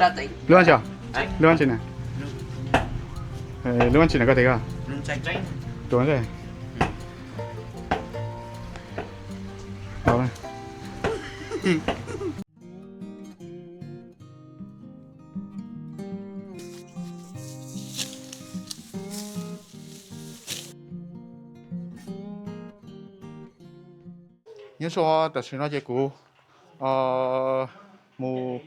Lub tsi? Lub tsi na? Lub tsi na koj tes ko? Tuav ntej. Nyob zoo, tam sim no ces kuv mus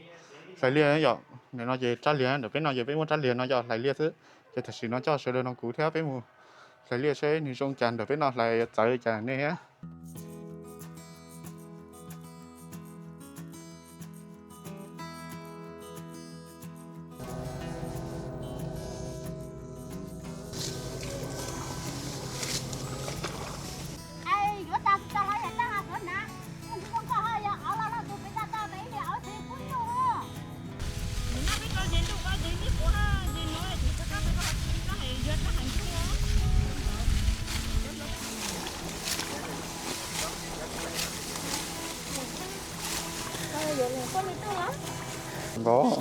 hlais liaj yom. Ntawm no ces rab liag, ntawm peb no ces peb muab rab liag no yog hlais liaj xwb. Ces tam sim no coj sawv daws no kuv thiab peb mus hlais liaj seb nws zoo cas, ntawm peb no hlais txawv cas nej. Nkaus.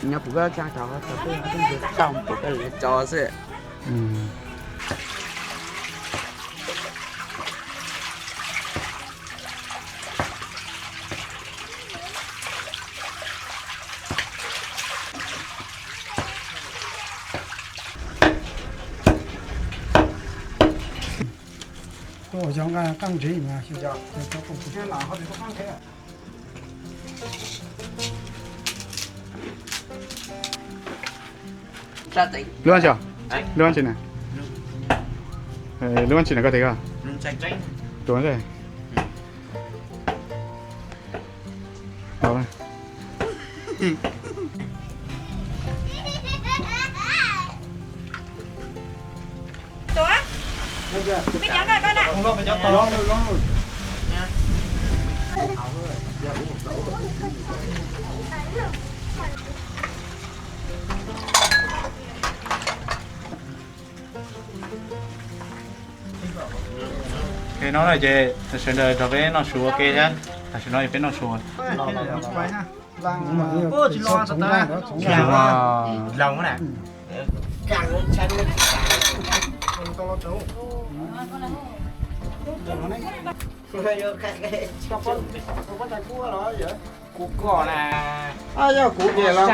Nyob kuv koj tsa tau tau peb tau peb tau xwb. Ua cov nqaij qaab ntsev mas. Lub tsi? Lub tsi na? Lub tsi na koj tes ko? Tuav ntej. Ces no ces sawv daws nrog peb noj su ua ke thiab. Tam sim no peb noj su. Kuv kom na. Yog kuv ces los.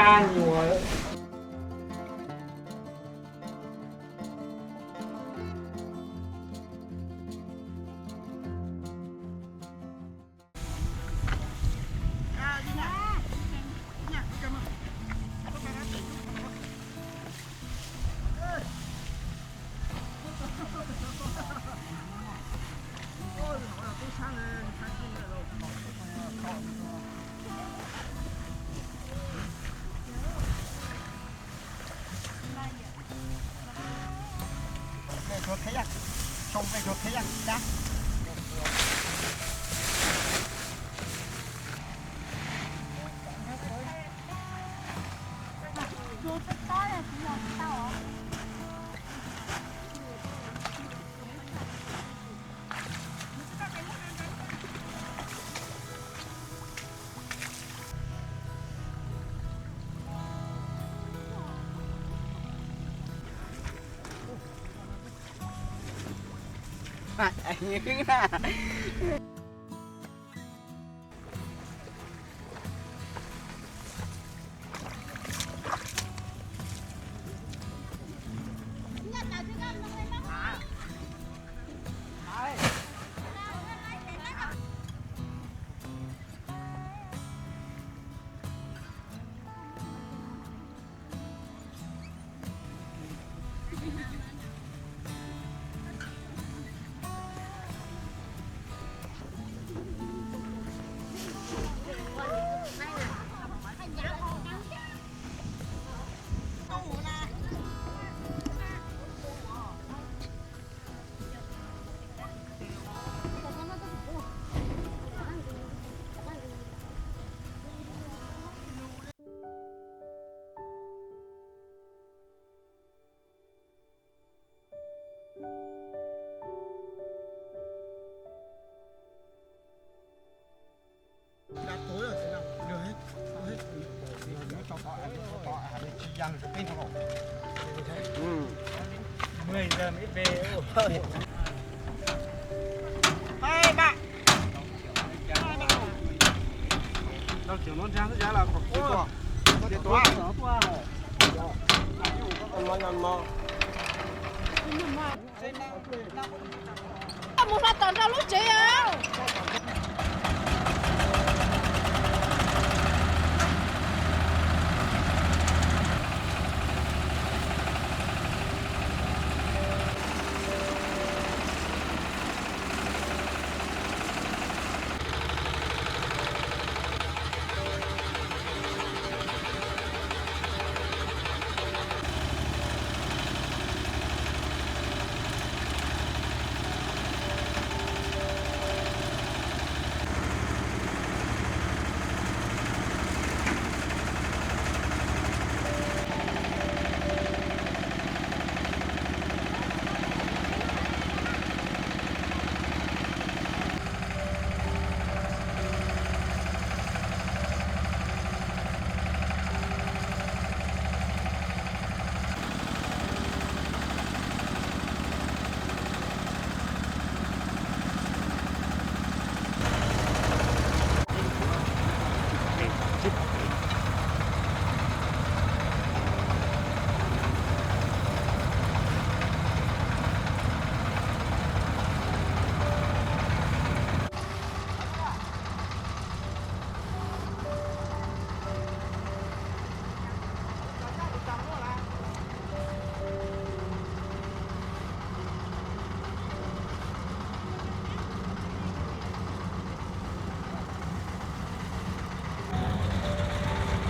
Mus hlo tom nraum lub tsev os.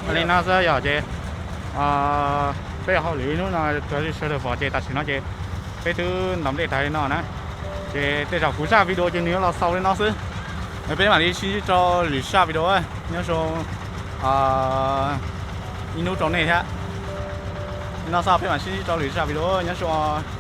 Li no xwb yog ces peb hauj lwm ib hnub no raws li sawv daws pom ces tam sim no ces peb twb ntaus nplej tas li no na. Ces tej zaum kuv zaj video ces nws yuav los xaus li no xwb. Peb mam li sib ntsib rau lwm zaj video. Nyob zoo, ib hnub rau nej thiab. Li no xwb, peb mam sib ntsib rau lwm zaj video, nyob zoo.